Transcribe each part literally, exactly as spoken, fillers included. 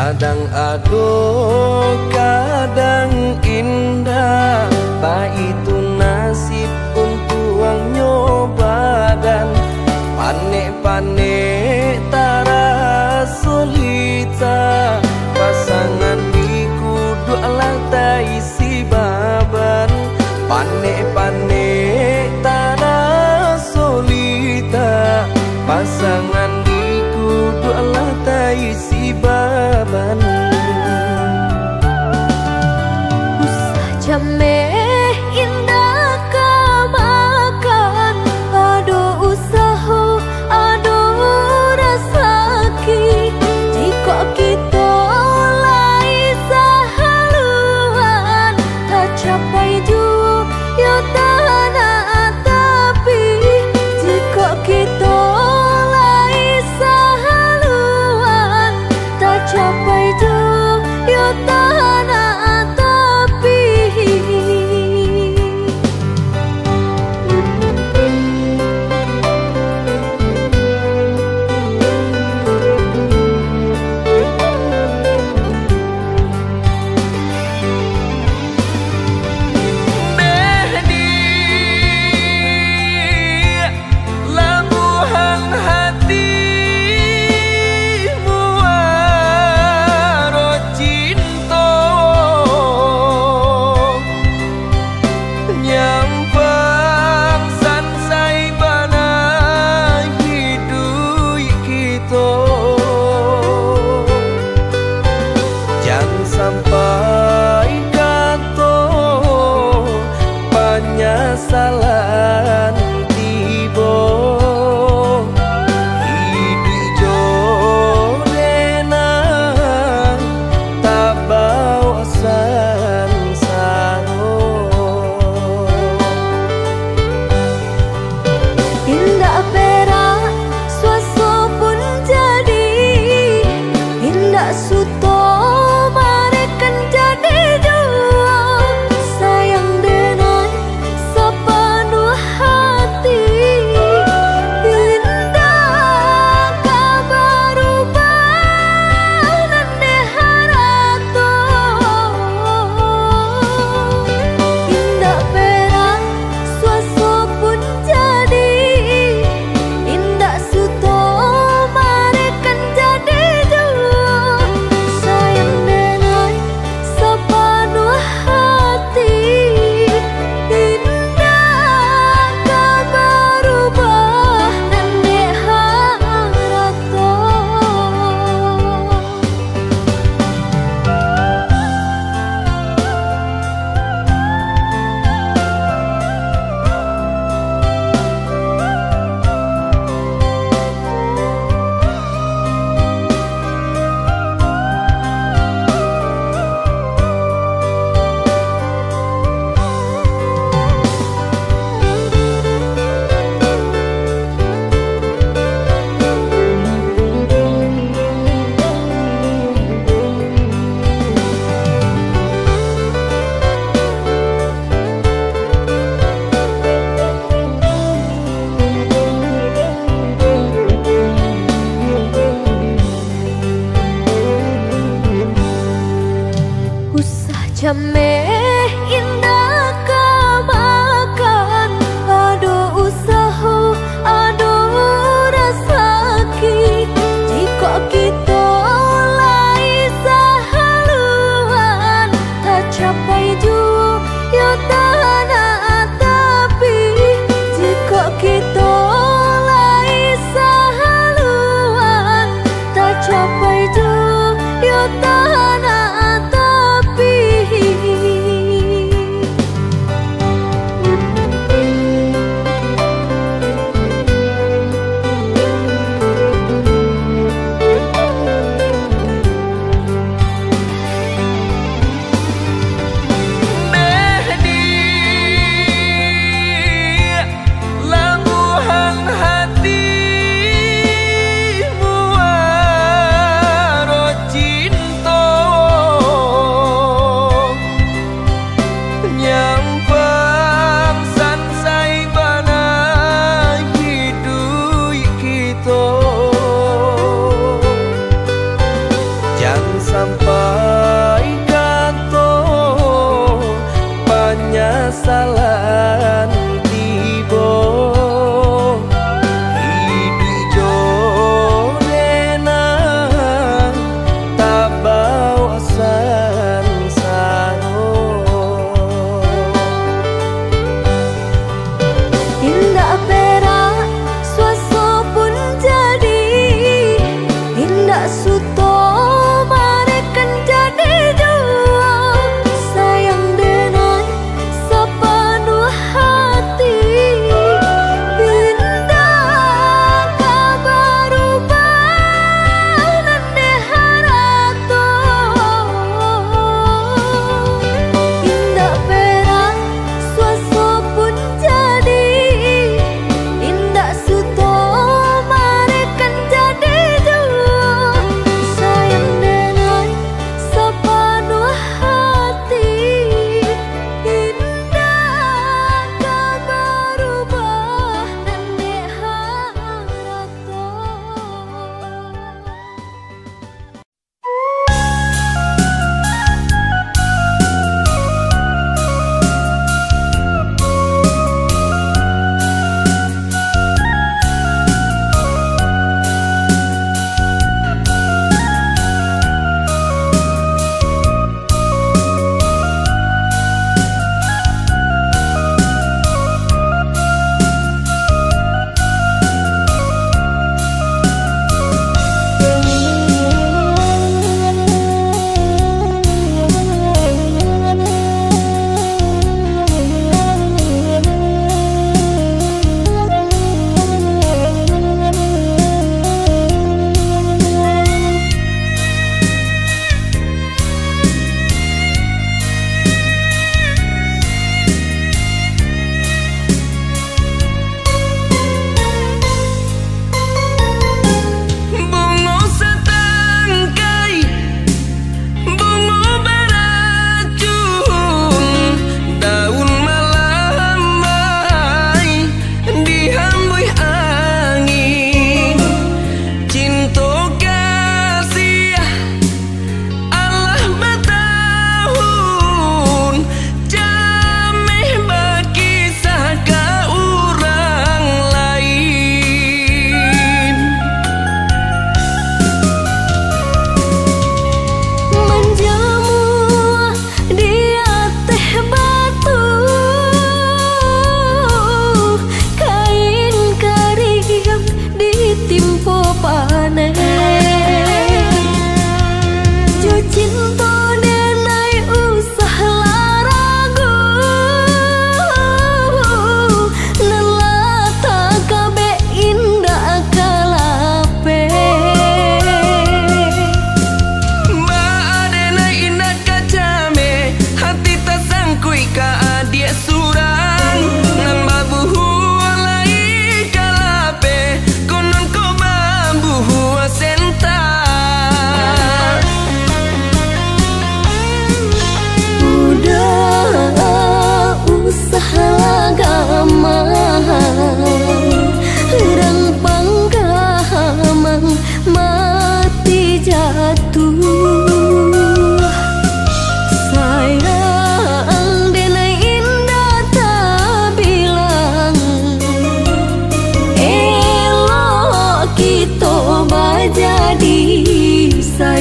Kadang ado, kadang indak, baitu nasib untuangnyo badan. Panek-panek taraso lita, pasangan di kuduak lah taisi baban. Panek-panek taraso lita, pasangan di kuduak lah taisi baban. Usah jameh indak ka makan, ado usaho, ado rasaki. Jikok kito lai sahaluan, tacapai juo yo tanah tapi. Jikok kito lai sahaluan, tacapai juo yo tanah tapi. Deh di labuhan hati muaro cinto, nyampang sansai bana hiduik kito. Jan sampai kato panyasalan tibo, hiduik jo denai tabaok sansaro. Indak perak suaso pun jadi, indak suto mareh kan jadi juo, sayang denai sapanuah hati. Indak ka barubah nan deh harato. Indak perak suaso pun jadi, indak suto mareh kan jadi juo, sayang denai sapanuah hati. Indak ka barubah nan dek harato. Usah jameh indak ka makan, ado usaho, ado rasaki. Jikok kito lai sahaluan, tacapai juo yo tanah tapi. Jikok kito lai sahaluan, tacapai juo yo tanah tapi. Deh di labuhan hati muaro cinto,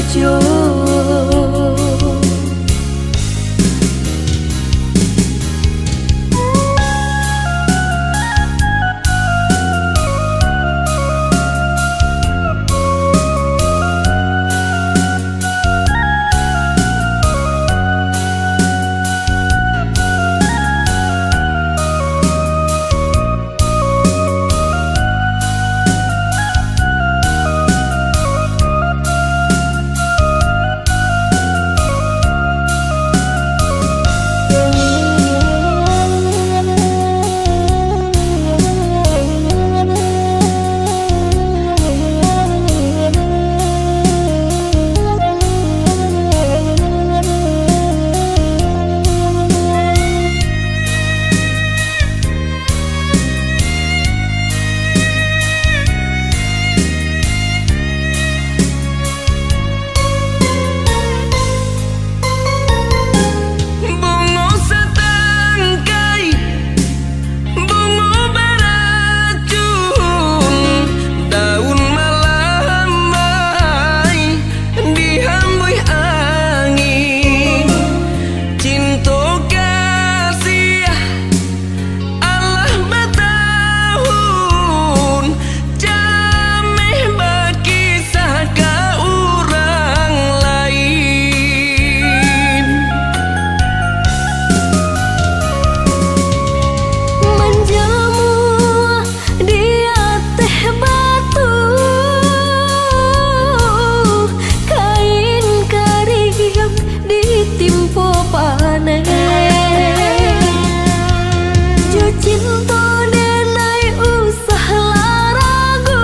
sajo. Bungo satangkai, bungo baracun, daun malambai, dihambuih angin, cinto kasiah. Alah batahun, cameh bakisah ka urang lain. Manjamua di ateh batu, kain kariang ditimpo paneh. Jo cinto denai usah lah ragu,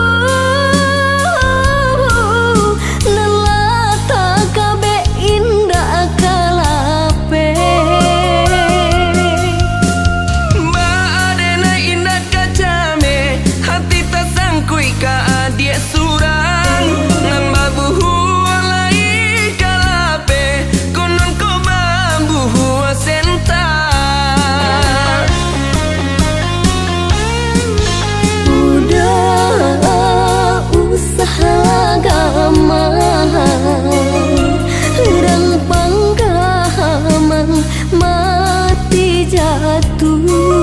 nan lah takabek indak ka lapeh. Baa denai indak ka cameh, hati tasangkuik ka adiak surang, nan babuhua lai ka lapeh, konon ko babuhua senta. Uda usah lah gamang, urang panggamang mati jatuah.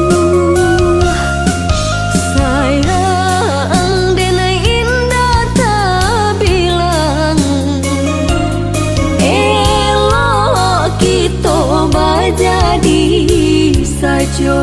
Sayang denai indak tabilang, elok kito bajadi sajo.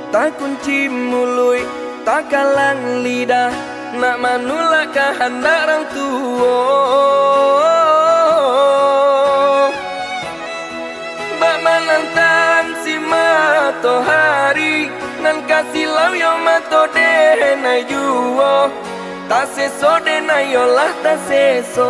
Takunci muluik, takalang lidah, nak manulak kahandak rang tuo. Nantang si matohari, nan ka silau yo mato denai juo, taseso denai yo lah taseso.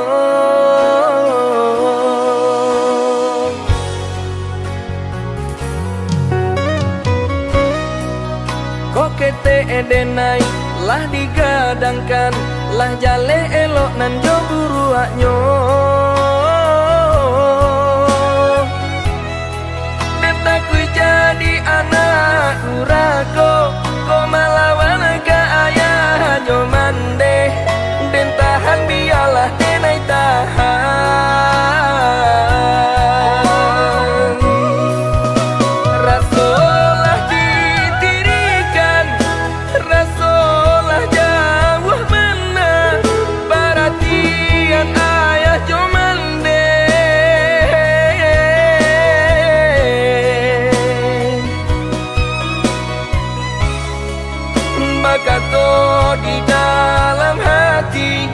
Kok ketek denai lah digadangkan, lah jaleh elok nan jo buruaknyo. Den takuik jadi anak durako, kok malawan ka ayah jo mandeh. Den tahan bialah denai tahan. Raso lah ditirikan, raso lah jauah bana, paratian ayah jo mandeh. Bakato di dalam hati,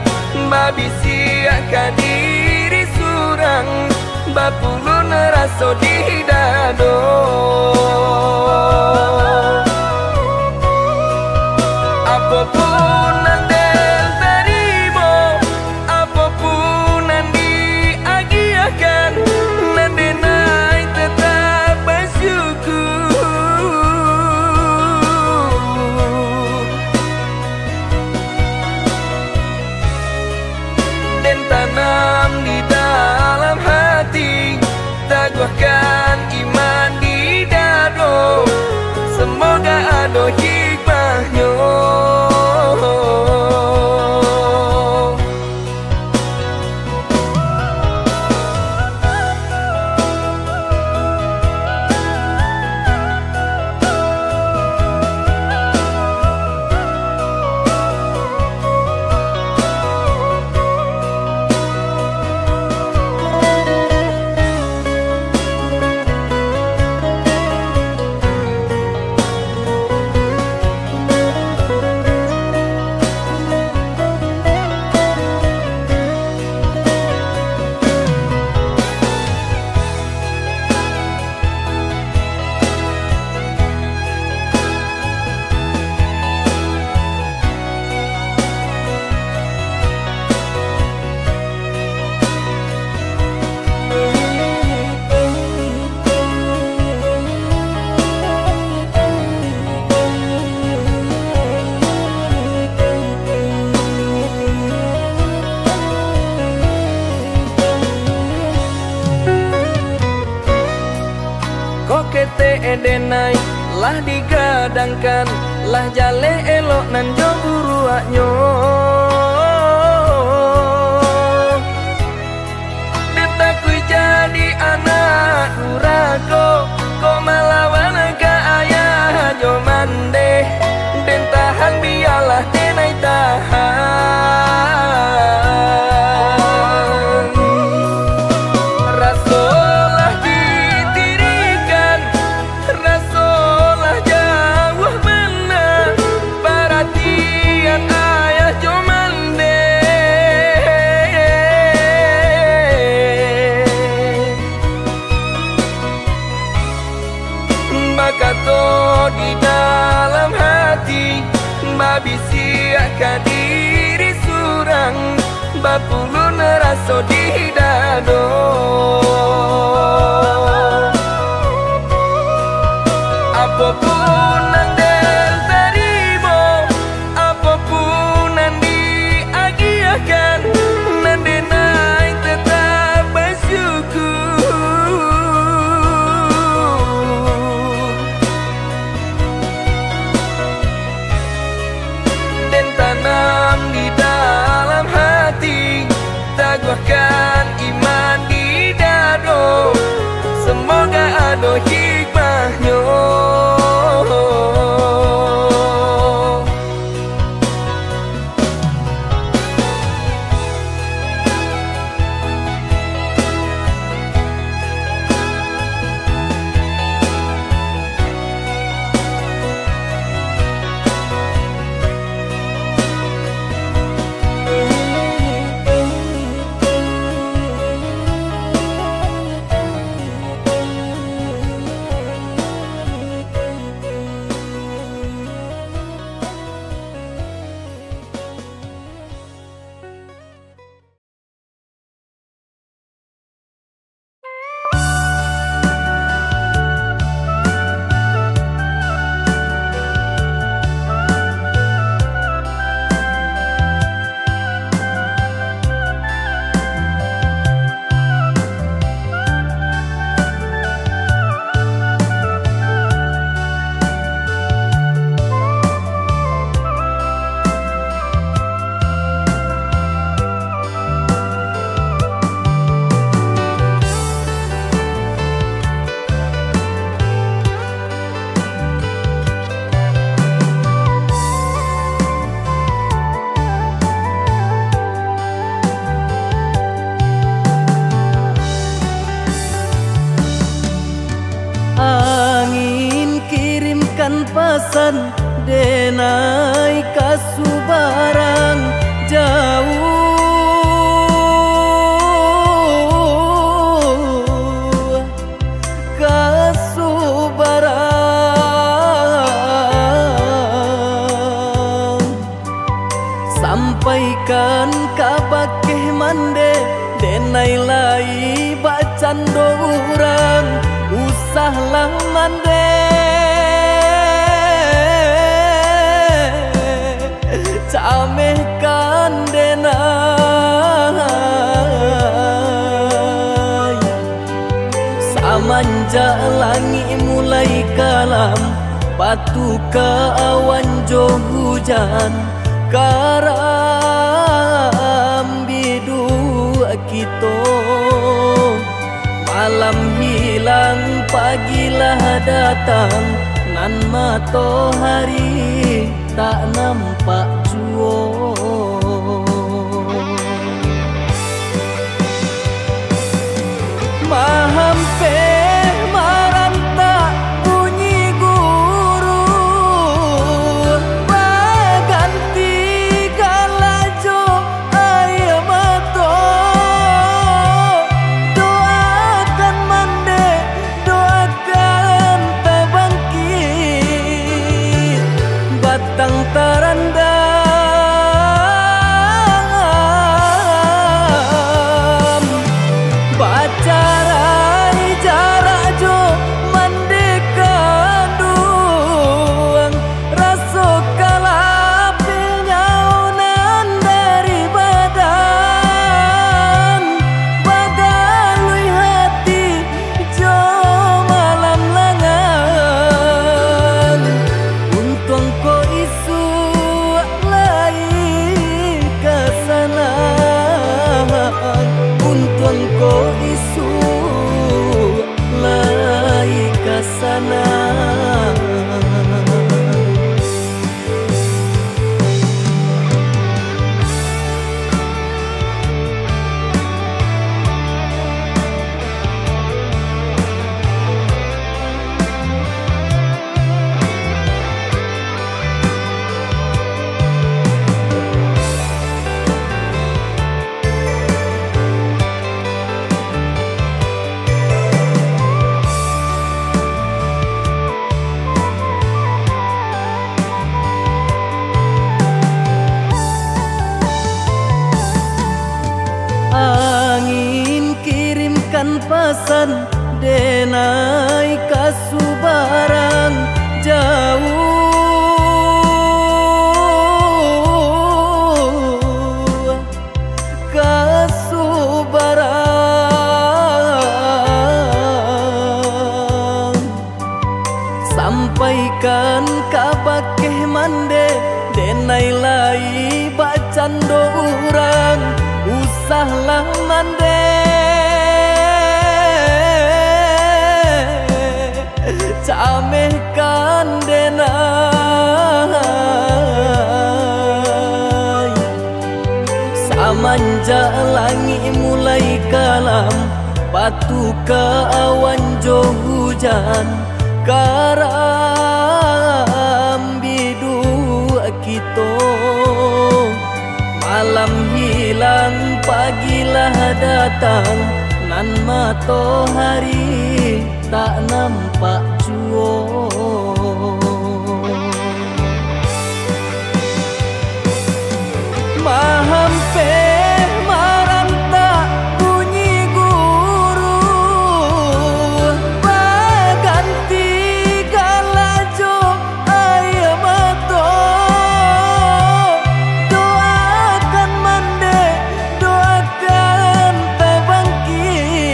babisiak ka diri surang, bapulun raso di dado. Apo pun nan den tarimo, apo pun nan diagiahkan, nan denai tatap basyukur. Den tanam di dalam hati, taguahkan iman di dado. Semoga ado hikmahnyo. Kok ketek denai lah digadangkan, lah jaleh elok nan jo buruaknyo. Den takuik jadi anak durako, kok malawan ka ayah jo mandeh. Den tahan bialah denai tahan. Raso lah ditirikan, raso lah jauah bana, paratian ayah jo mandeh. Bakato di dalam hati, babisiak ka diri surang, bapulun raso di dado. Apo pun nan den tarimo, apo pun nan diagiahkan, nan denai tatap basyukur. Den tanam di dalam hati, taguahkan iman di Kan pasan denai ka subarang jauah, ka subarang. Sampaikan ka bakeh mandeh, denai lai bacando urang, usahlah mandeh. Camehkan denai. Samanjak langik mulai kalam, patuka awan jo hujan, karam biduak kito. Malam hilang, pagilah datang, nan matohari tak nampak juo. Mahampeh marantak bunyi guruh, baganti galak jo aia mato. Doakan mandeh, doakan tabangkik, batang tarandam. Bacarai jarak jo mandeh kanduang, raso kalapeh nyao nan dari badan, bagalui hati jo malam langang. Untuang ko isuak lai ka sanang, untuang ko isuak lai ka sanang. Angin kirimkan pasan denai ka subarang jauah, ka subarang. Sampaikan ka bakeh mandeh, denai lai bacando urang, usahlah mandeh. Camehkan denai. Samanjak langik mulai kalam, patuka awan jo hujan, karam biduak kito. Malam hilang, pagilah datang, nan matohari tak nampak juo. Mahampeh marantak bunyi guruh, baganti galak jo aia mato. Doakan mandeh, doakan tabangkik,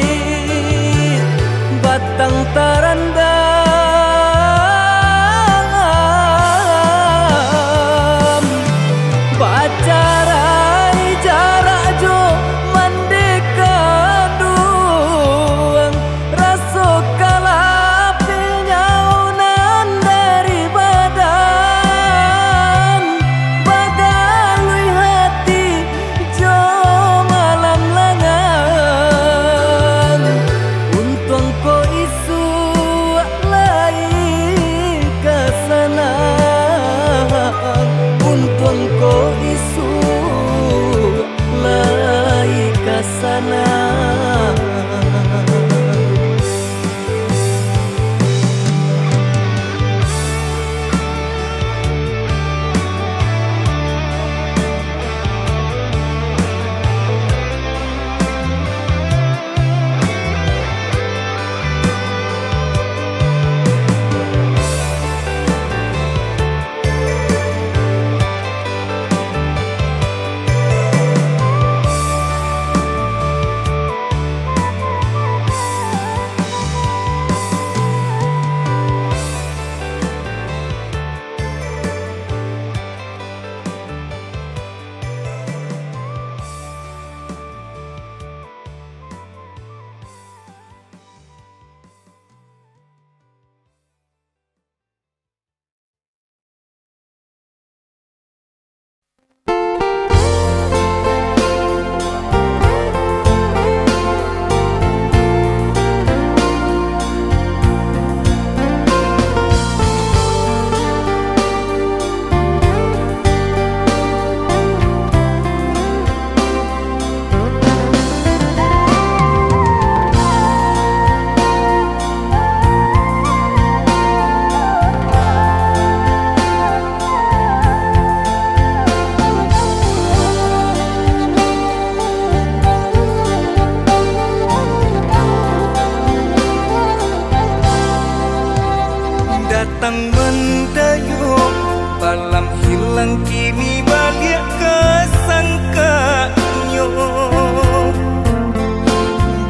Mandayuang balam hilang, kini baliak ka sangkanyo.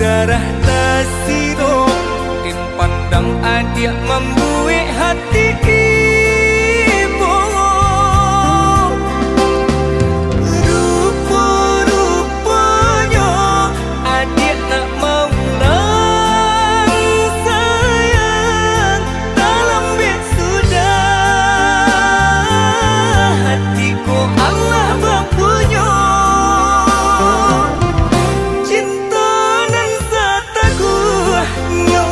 Darah tasirok, den pandang adiak mambuek hati ibo. Rupo-ruponyo adiak nak maulang, sayang, talambek sudah. Hati ko Allah bapunyo, cinto nan sataguahnyo.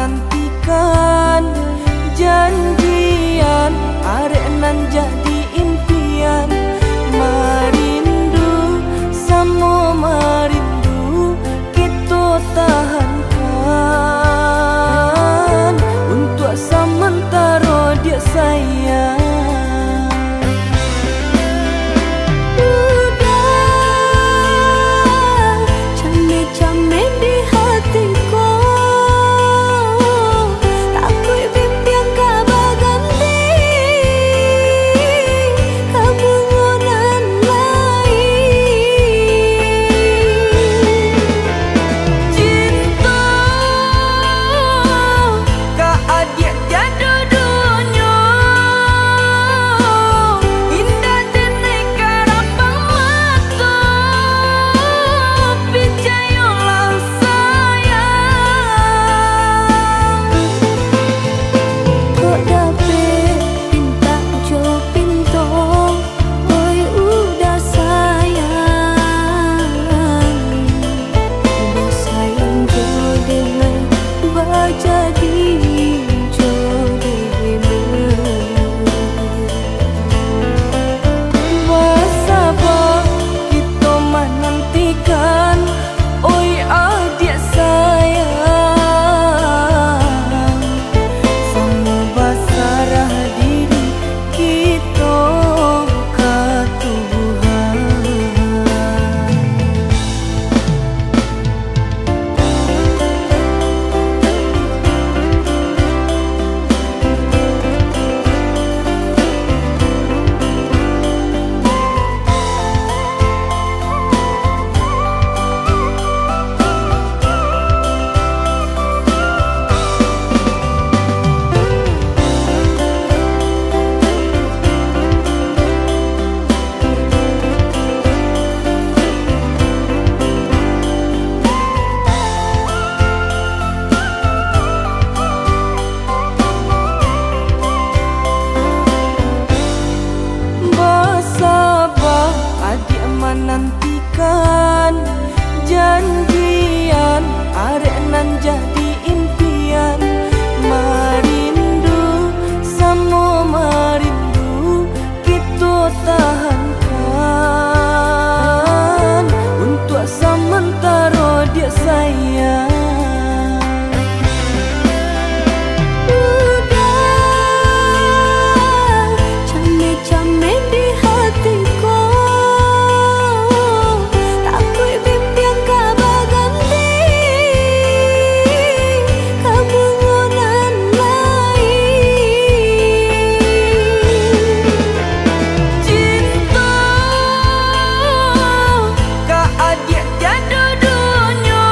Nantikan janjian, arek nan jadi impian. Marindu samo marindu, kito tahankan untuak samantaro, diak sayang. Udah, cameh-cameh di hati ko, takuik bimbiang ka baganti ka bungo nan lain. Cinto ka adiak tiado dunyo, indak den karapang mato, picayolah sayang. Kok dapek pintak jo pinto, oi udah sayang, basaing jo denai, bajadi jo denai. Basaba kito manantikan, oi adiak sayang, samo basarah diri kito ka Tuhan. Basaba adiak manantikan janjian, arek nan jadi impian. Marindu samo marindu, kito tahankan untuak samantaro, diak sayang. Udah, cameh-cameh di hati ko, takuik bimbiang ka baganti ka bungo nan lain. Cinto ka adiak tiado dunyo,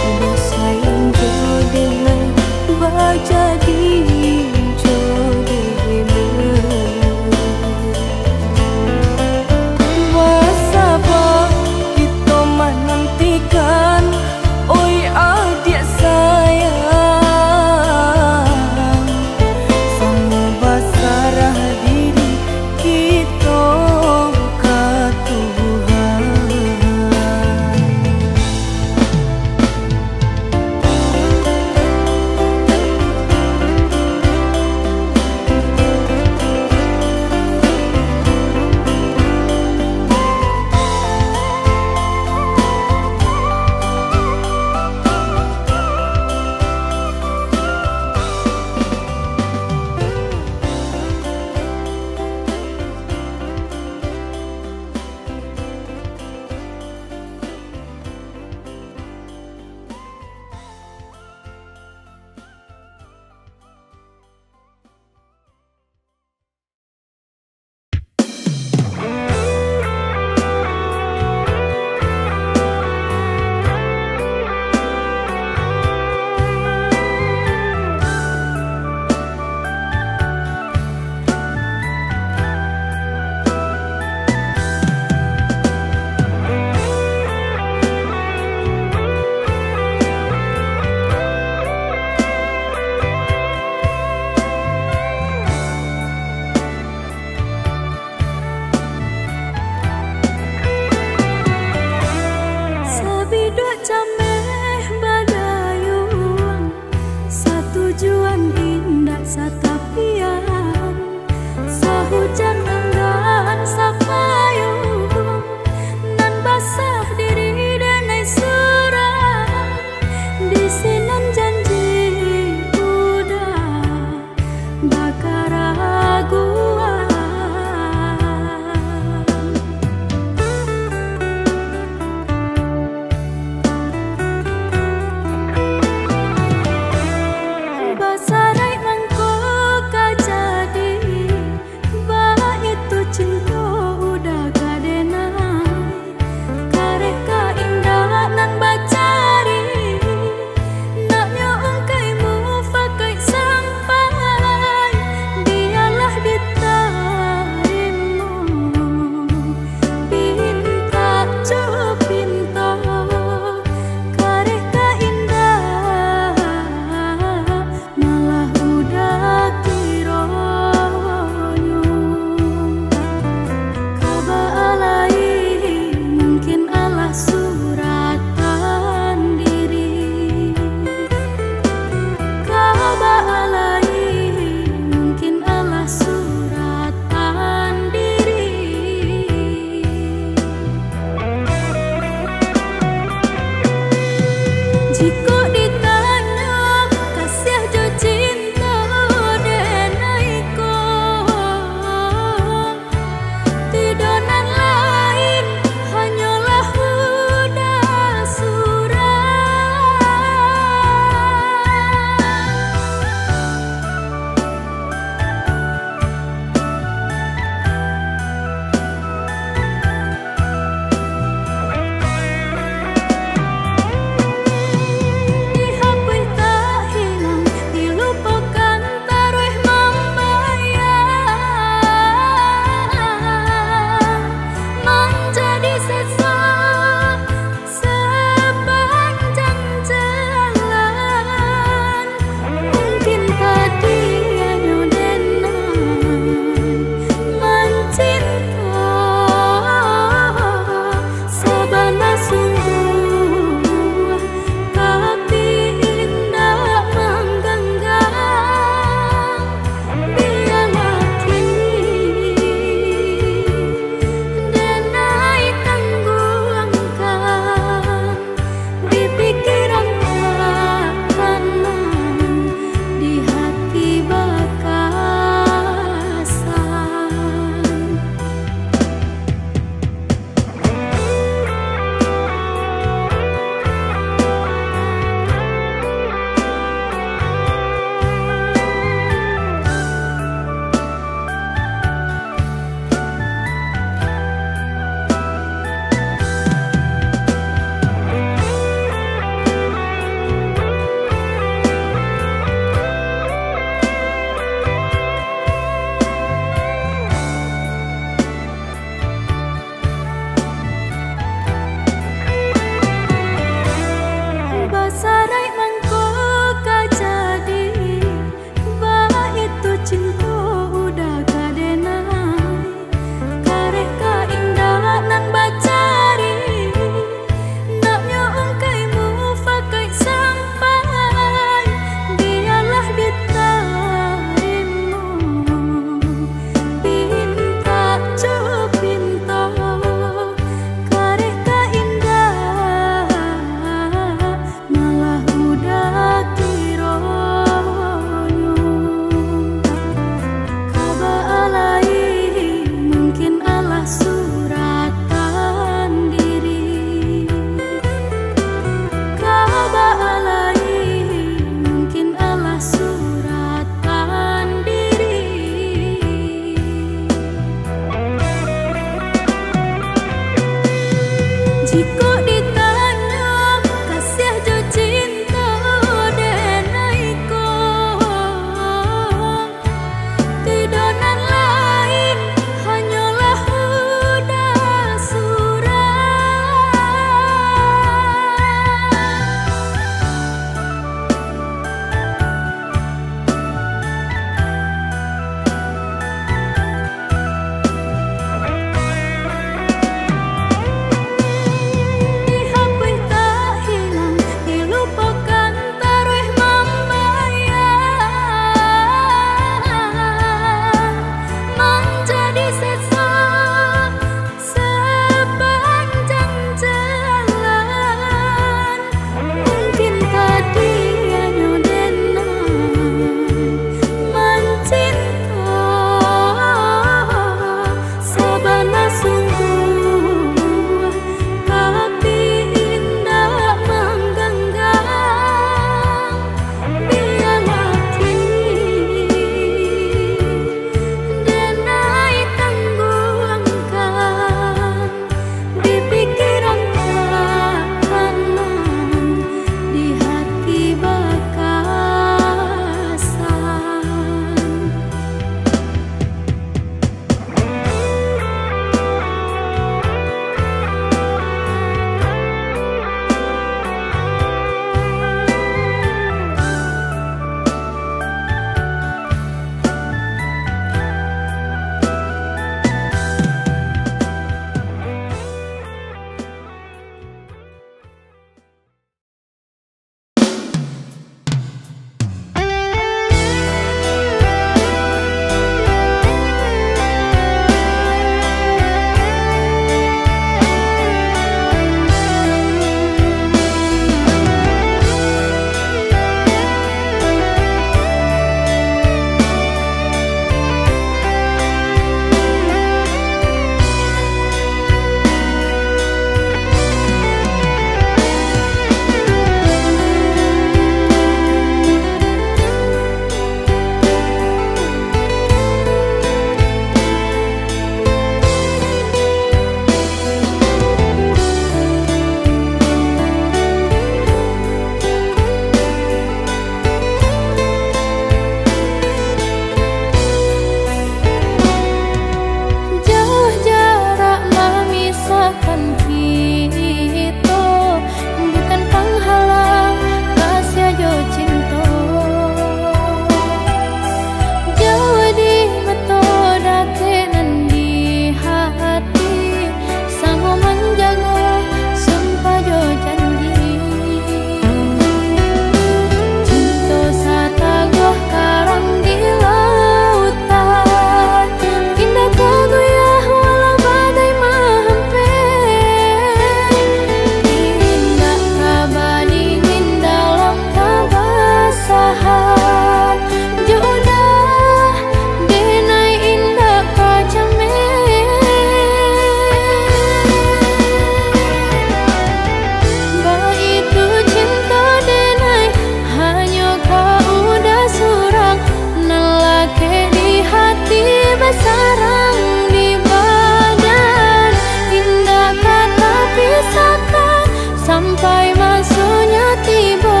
Arang di badan, indak ka tapisahkan, sampai masonyo tibo,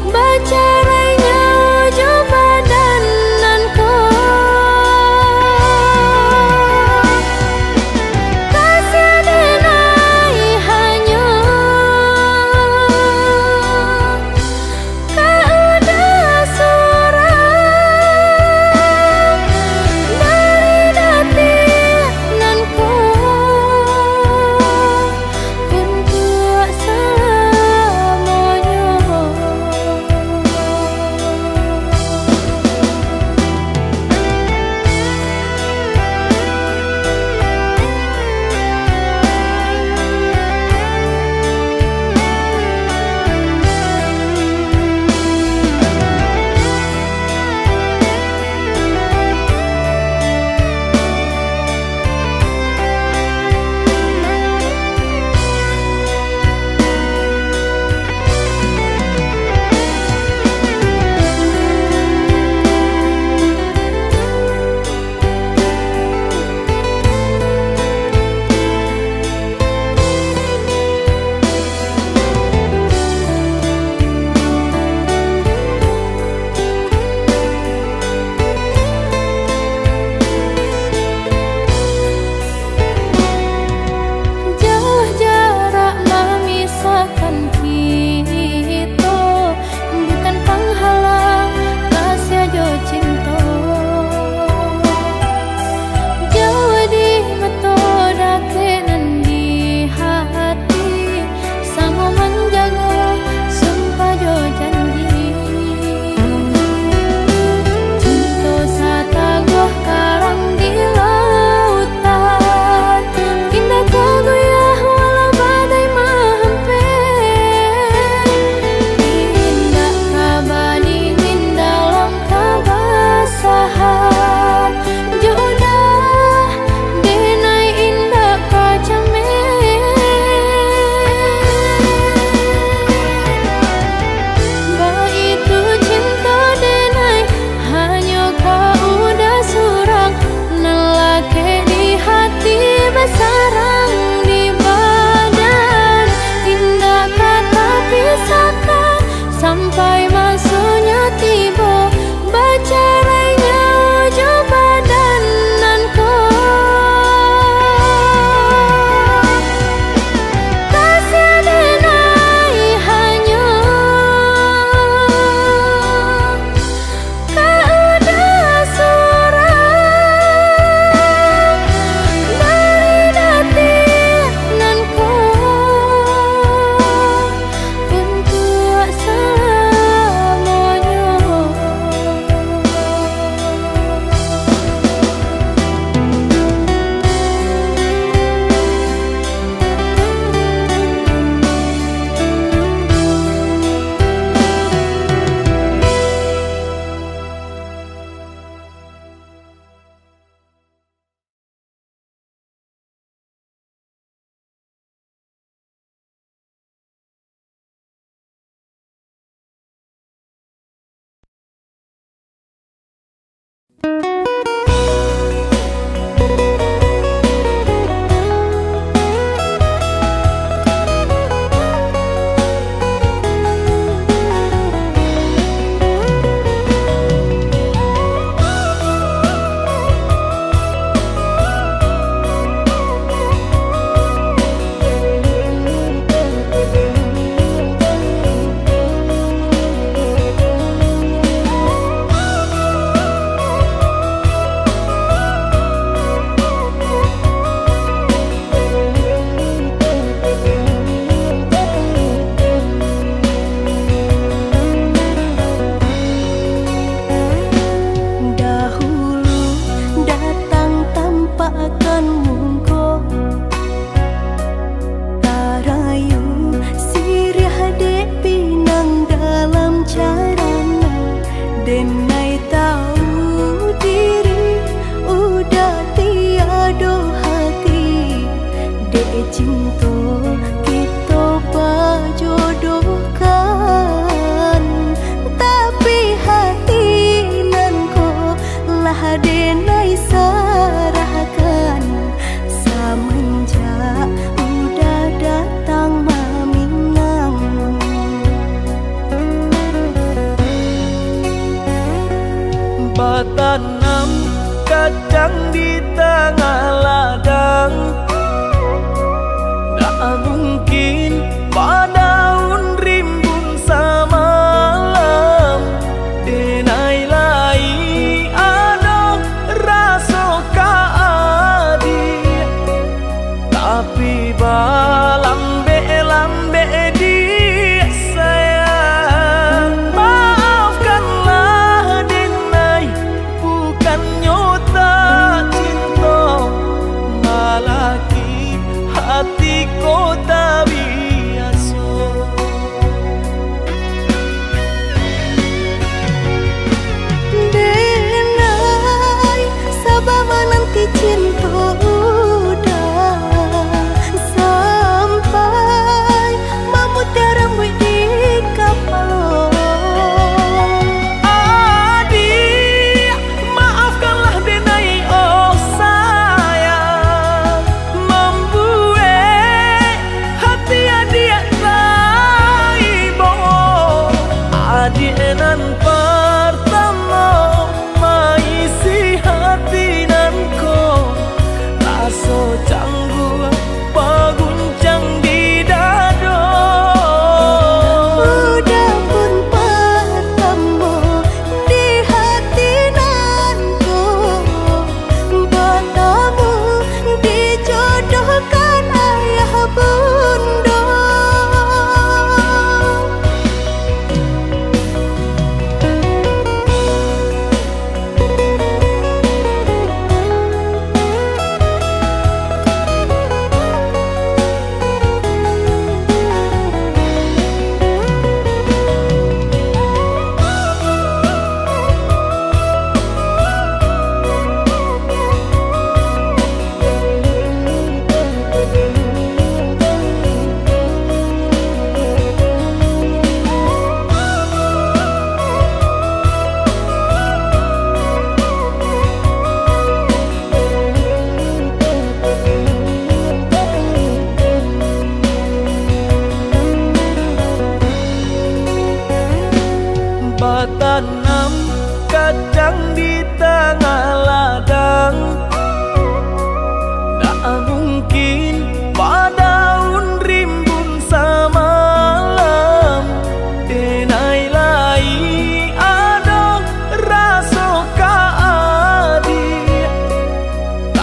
bacarainyo jo badan nan ko. Kasiah denai hanyo ka udah surang dari dati.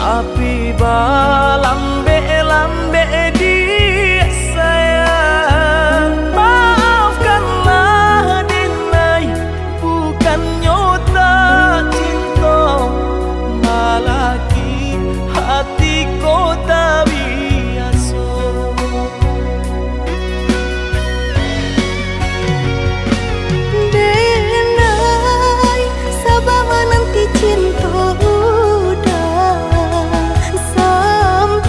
Api balambek-lambek di sayang, maafkanlah denai, bukannyo tak cinto, malah ki hati ko tak biaso. Denai, saba mananti cinto udah, sampai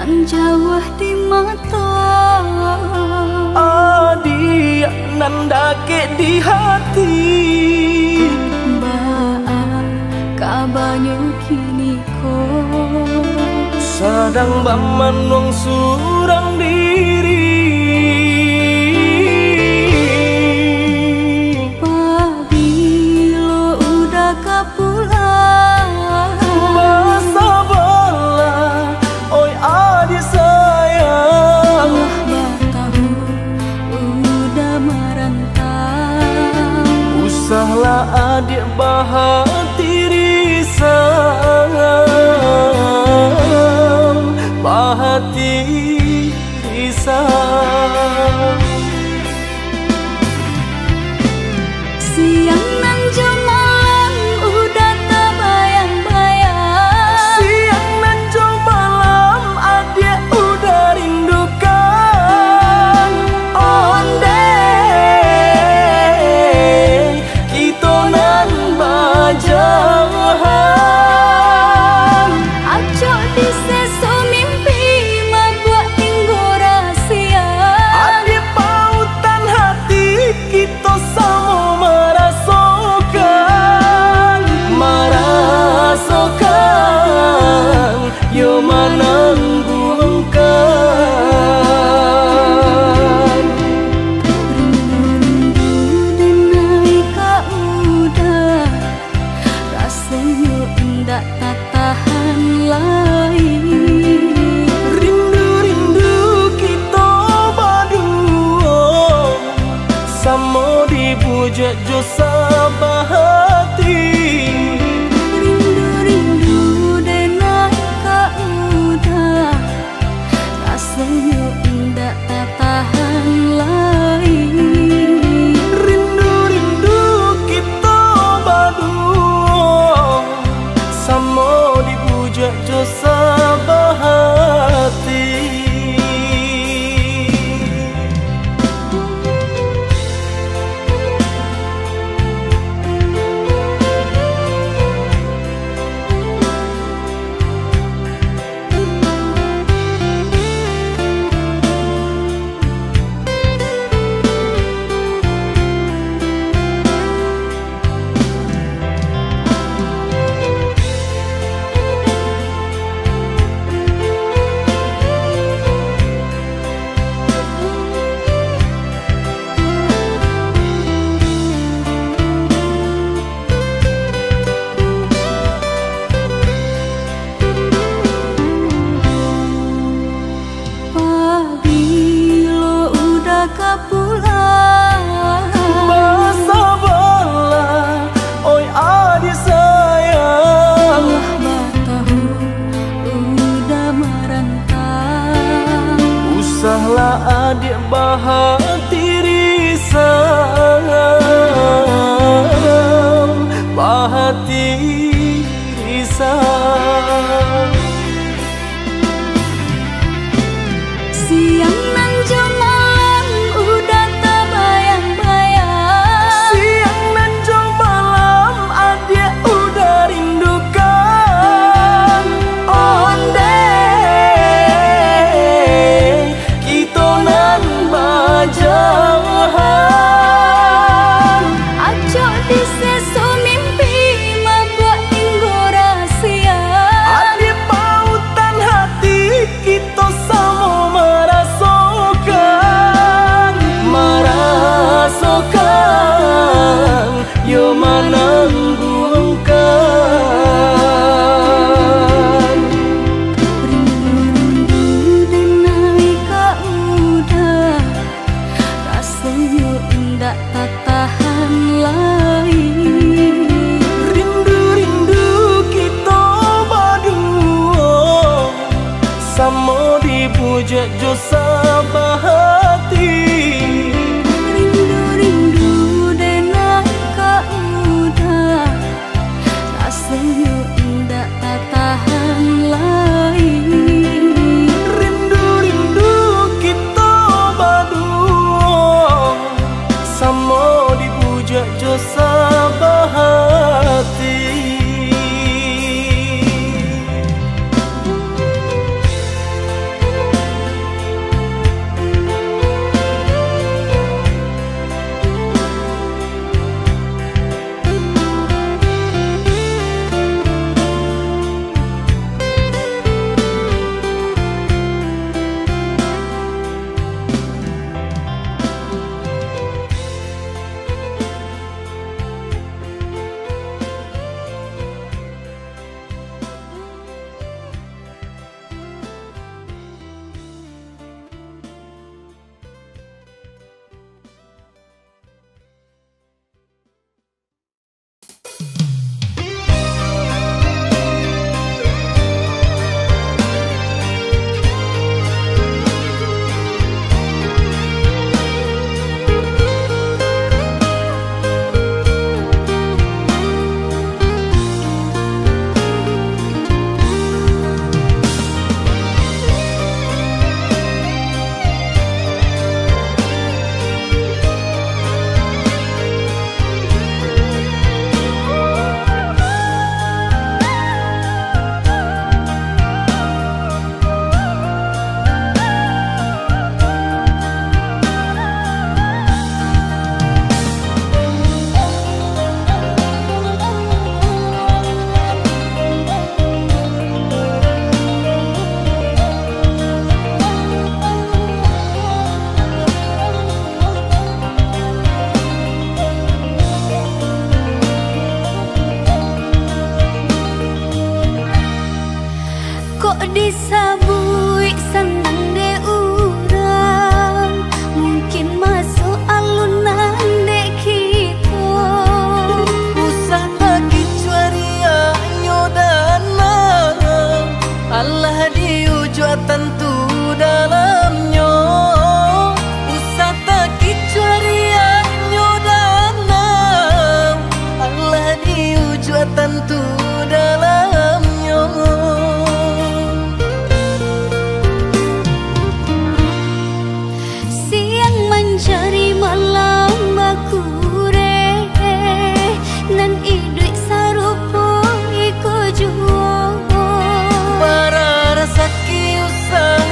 Jauah di mato, adiak nan dakek di hati. Baa kabanyo kini ko? Sadang bamanuang surang diri. Pabilo Uda ka pulang? Basabalah, oi adik sayang. Lah batahun Uda marantau. Usahlah adik bahati risau, bahati risau. Siang nan jo malam Uda tabayang-bayang. Siang nan jo malam adiak Uda rindukan. Ondeh kito nan bajauhan. Acok di seso mimpi mabuak tinggo rasia. Adik pautan hati kito samo marasokan, marasokan, yo manangguangkan. Rindu-rindu denai ka Uda, rasonyo indak tatahan lai. Rindu-rindu kito baduo, samo di bujak jo sabahati. Rindu-rindu denai ka Uda, rasonyo indak tatahan lai. Rindu-rindu kito baduo, samo di bujak jo sabahati. Pabilo Uda ka pulang? Basabalah, oi adik sayang. Lah batahun Uda marantau. Usahlah adik bahati risau, bahati risau. Siang nan jo malam Uda tabayang-bayang. Siang nan jo malam adiak Uda rindukan. Ondeh kito nan bajauhan. Acok di seso mimpi mabuak tinggo rasia. Adik pautan hati kito samo marasokan, marasokan, yo manangguangkan. Rindu-rindu denai ka Uda, rasonyo indak tatahan lai. Rindu-rindu kito baduo, samo di bujak jo sabahati. Rindu-rindu denai ka Uda, rasonyo indak tatahan lai. Rindu-rindu kito baduo, samo di bujak jo sabahati. Disabuik sanang dek urang, mungkin masuak alun nan dek kito. Usah takicuah riaknyo danau, alah diujuak tantu dalamnyo. Usah takicuah riaknyo danau, alah diujuak tantu dalamnyo. Siang mancari malam bakureh, nan iduik sarupo iko juo. Bara rasaki usah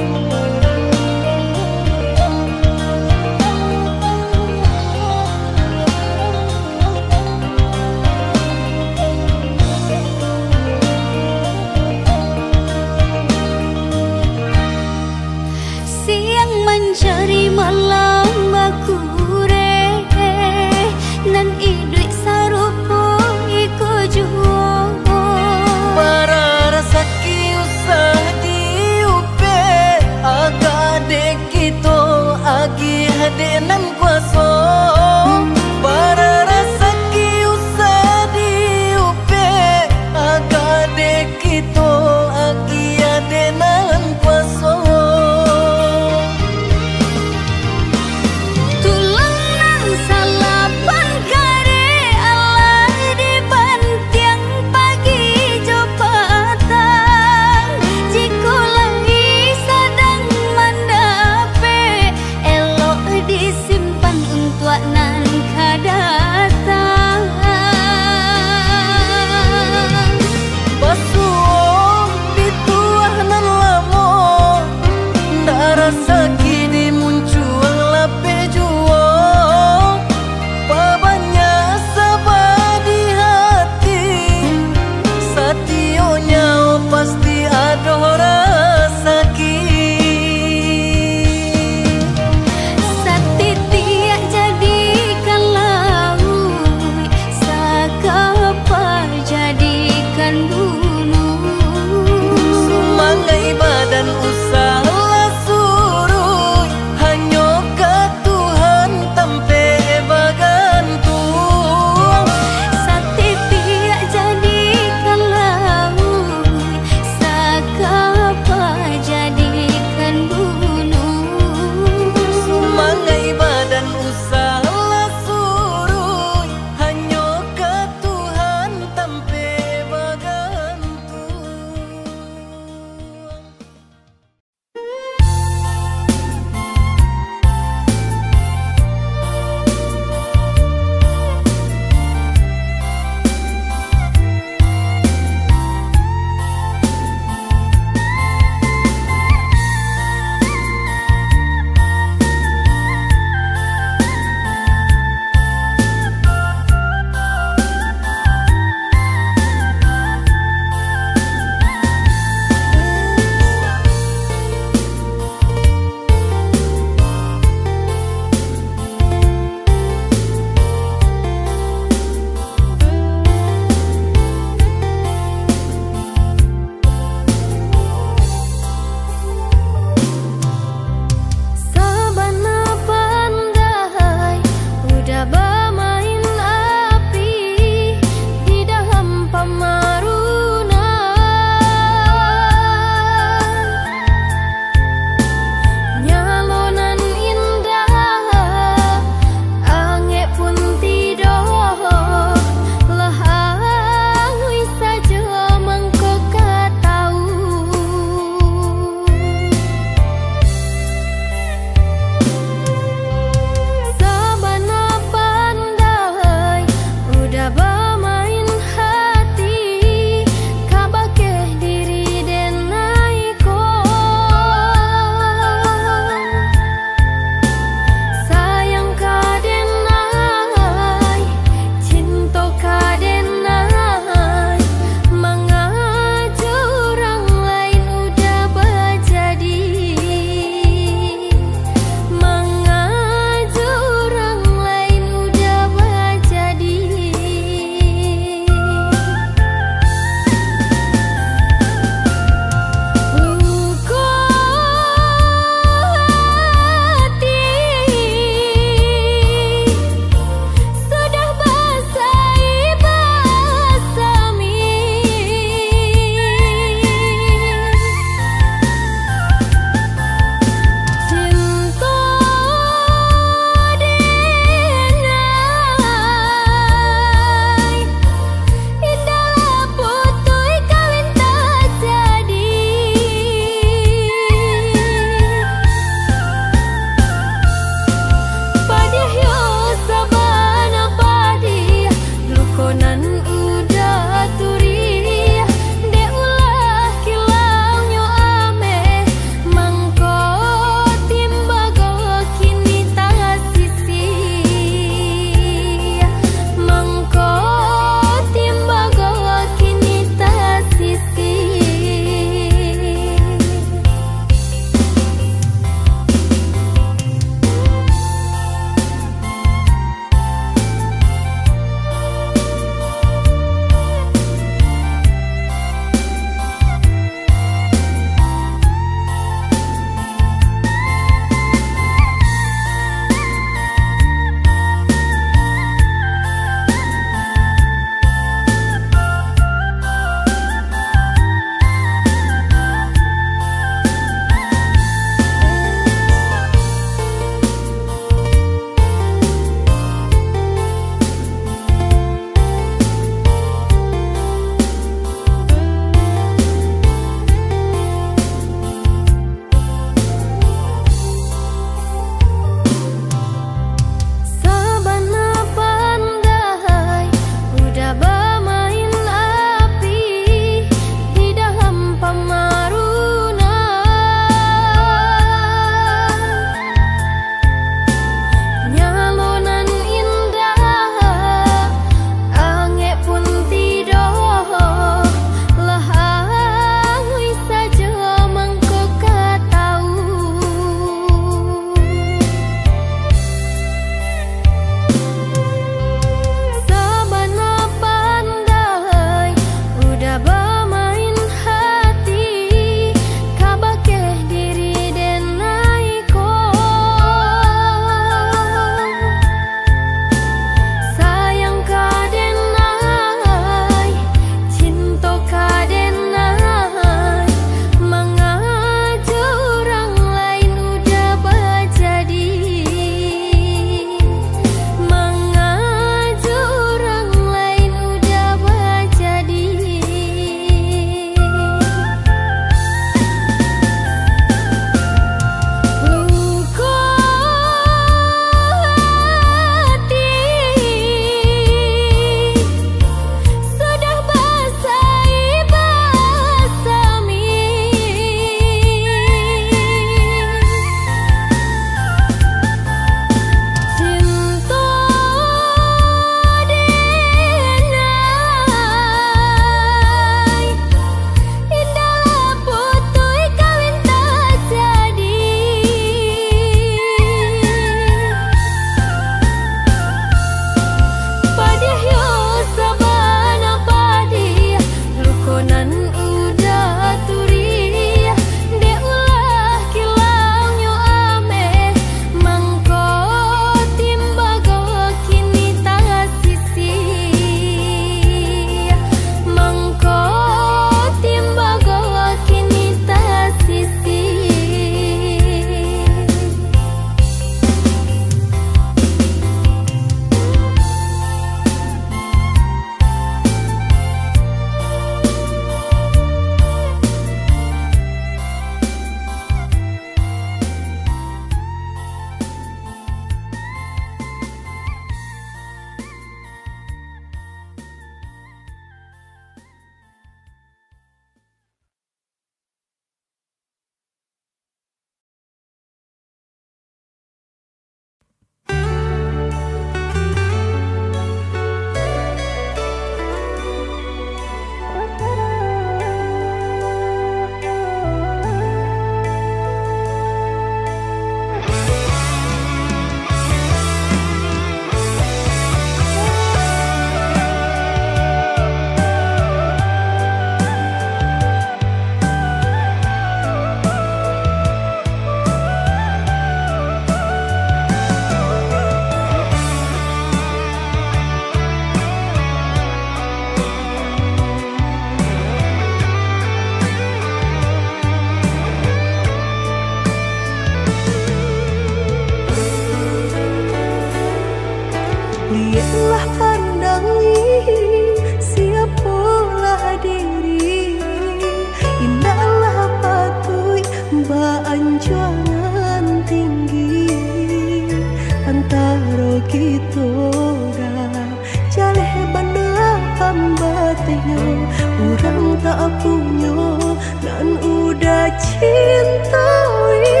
Apunyo nan udah cintoi.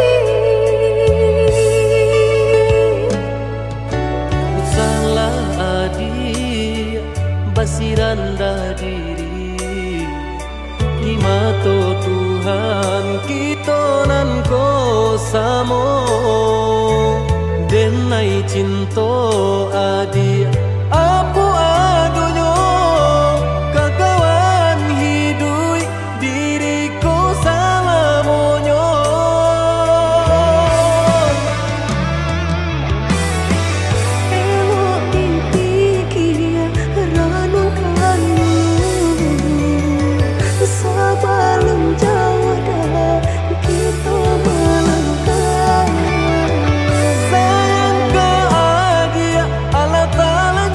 Usahlah adiak basirandah diri di mato Tuhan kito nan ko samo. Den ai cinto adiak, apo adonyo, kakawan hiduik diri ko salamonyo. Elok dipikia, ranungkan dulu, sabalun jauah dah kito malangkah. Sayang ka adiak, Allah Taala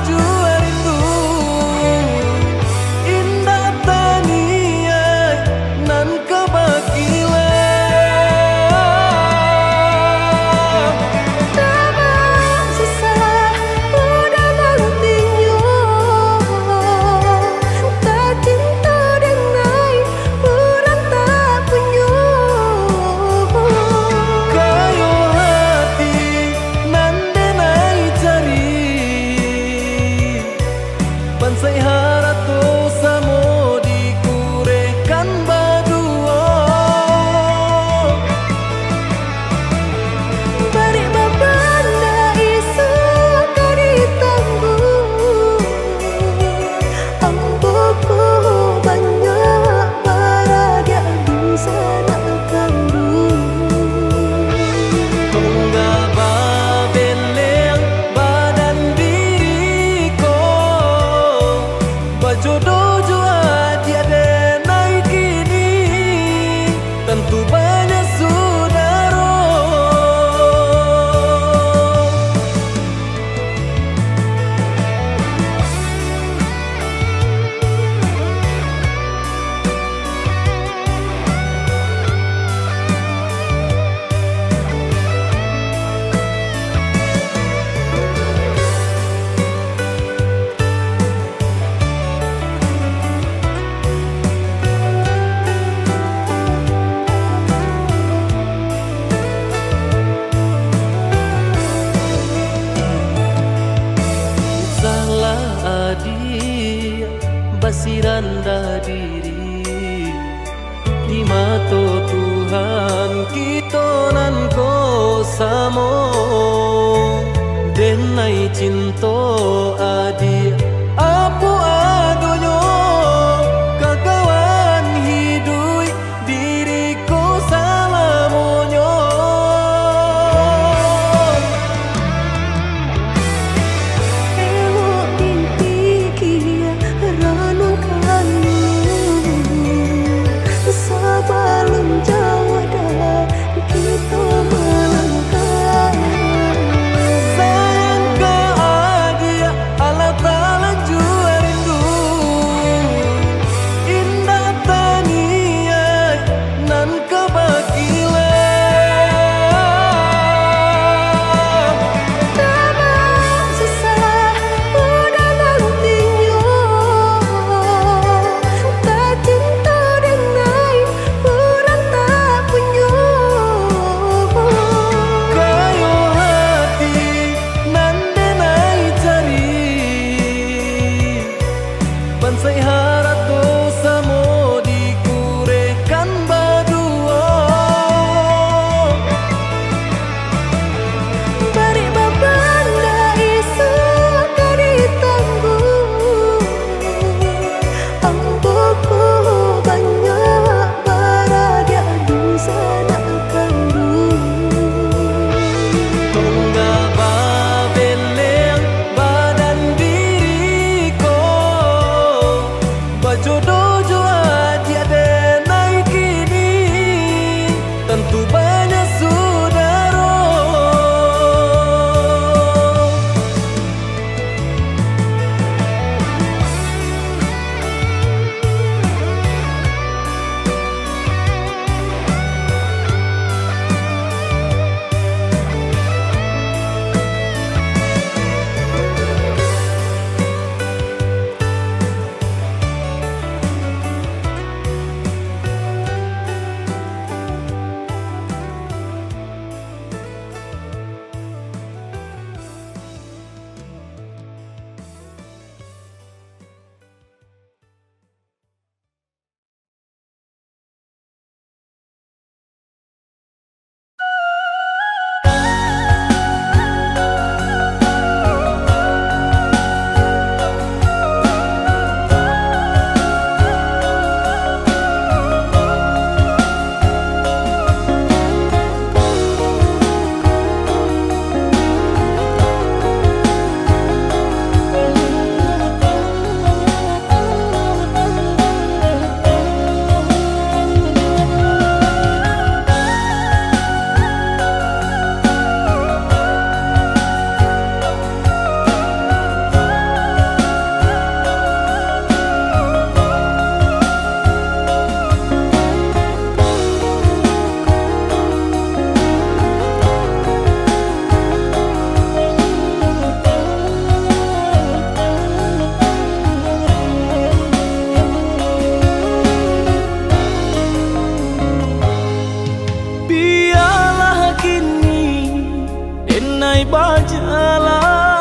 bajalan,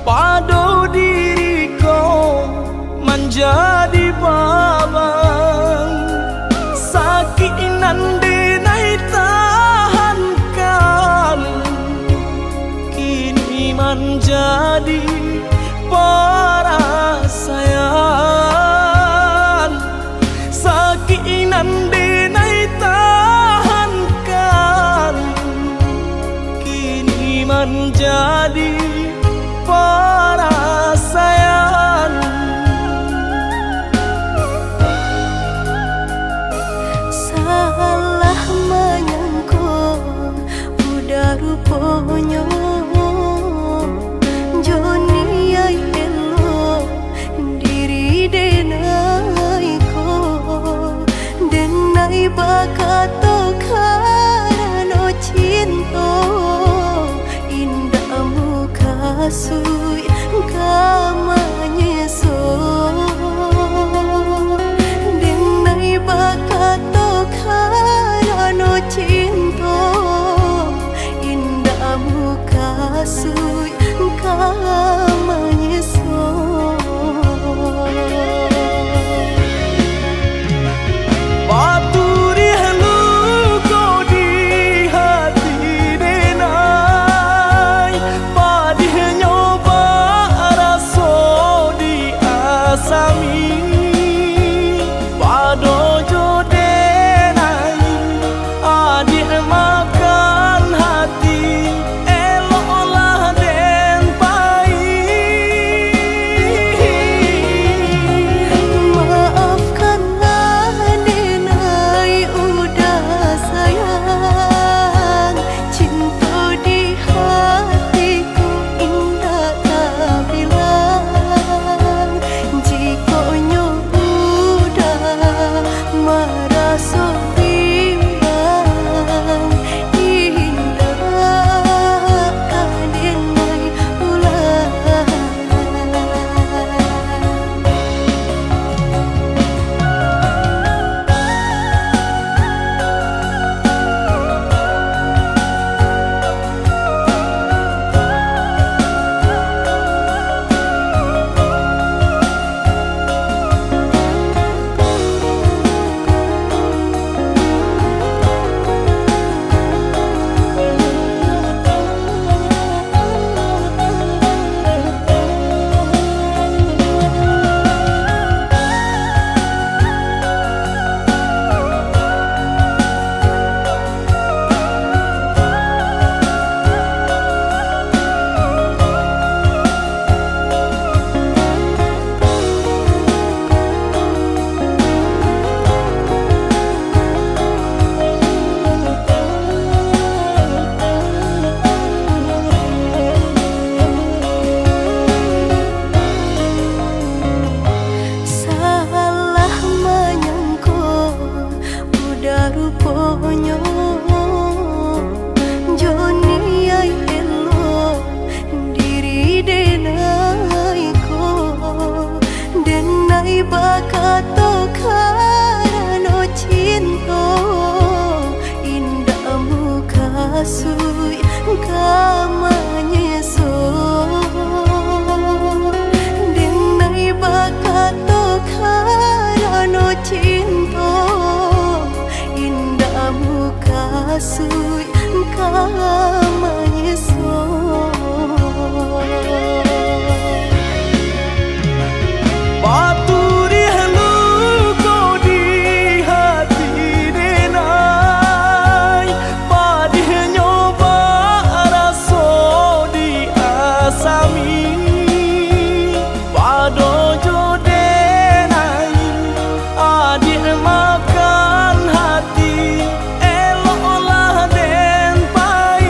pado diri ko manjadi baban. Sakik nan denai tahankan, kini manjadi parasaian. Sakik nan denai tahankan, kini manjadi parasaian. Salah manyangko uda ruponyo, jo niaik elok diri denai ko. Denai bakato karano cinto, indak mukasuik ka manyeso. Denai bakato karano cinto, indak mukasuik ka manyeso. Baturih luko di hati denai, padihnyo baraso di asami. Pado jo denai, adiak makan hati, eloklah den pai. Maafkanlah denai uda sayang, cinto di hatiku indak tabilang. Jikok nyo uda maraso bimbang, indak ka den lai ulang. Salah manyangko uda ruponyo, jo niaik elok diri denai ko. Denai bakato karano cinto, indak mukasuik ka manyeso. Denai bakato karano cinto, indak mukasuik ka manyeso. Baturih luko di hati denai, padihnyo baraso di asami. Pado jo denai, adiak makan hati, eloklah den pai.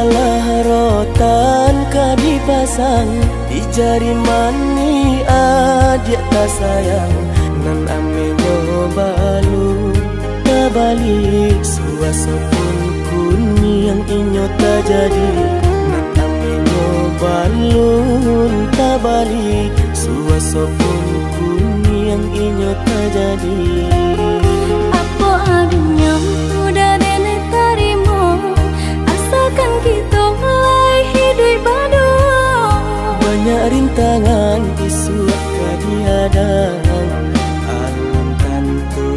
Lah rotan ka dipasang di jari manih adiak tasayang, nan amenyo balun tabali, suaso pun kuniang inyo tajadi, nan amenyo balun tabali, suaso pun kuniang inyo tajadi. Apo adunyo tu dah denai tarimo, asakan kito lai hiduik baduo. Banyak rintangan isuak ka dihadang, alun tantu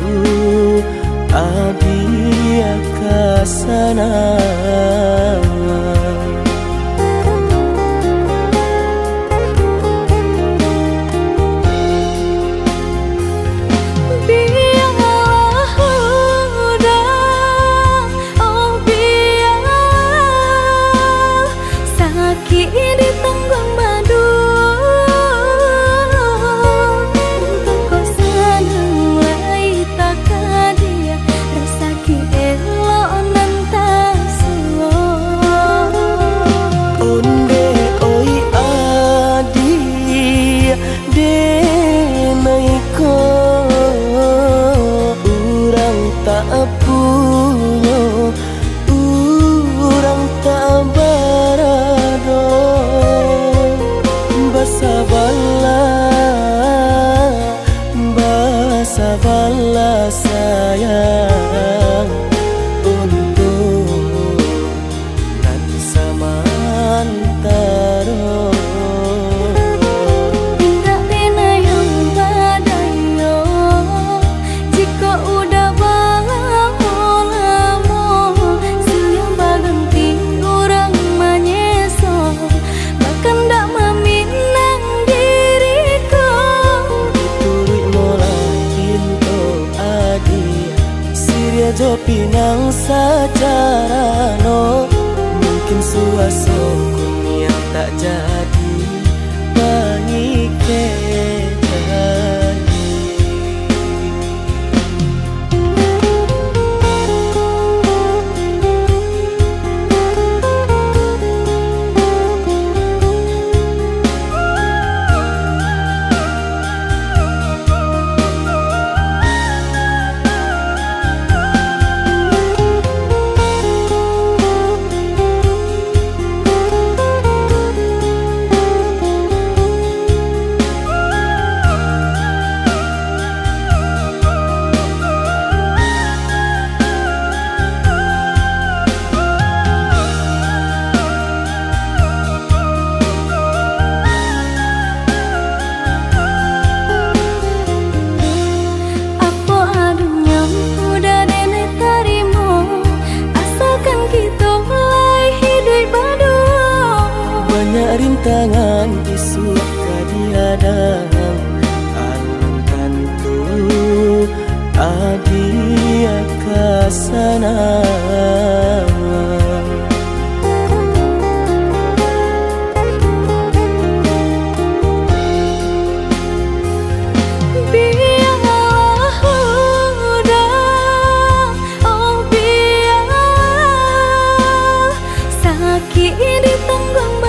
adiak ka sanang. Bialah hudah, oh bialah sakik ditangguang baduo. Untuak ko sanang lai takadiak, rasaki elok nan tasuo. Ondeh oi adiak, denai ko urang tak punyo, urang tak barado. Basabalah, basabalah sayang, untuak nan samantaro. Indak pernah yang badayo, jikok udah balamo-lamo, silih baganti urang manyeso, bakandak maminang diri ko. Dituruik molah pinto adiak, siriah jo pinang sacarano, mungkin suaso kuniang tak jadi pangikek. Apo adunyo udah denai tarimo, asakan kito lai hiduik baduo. Banyak rintangan isuak ka dihadang, alun tantu adiak ka sanang. Bialah hudah, oh bialah sakik ditangguang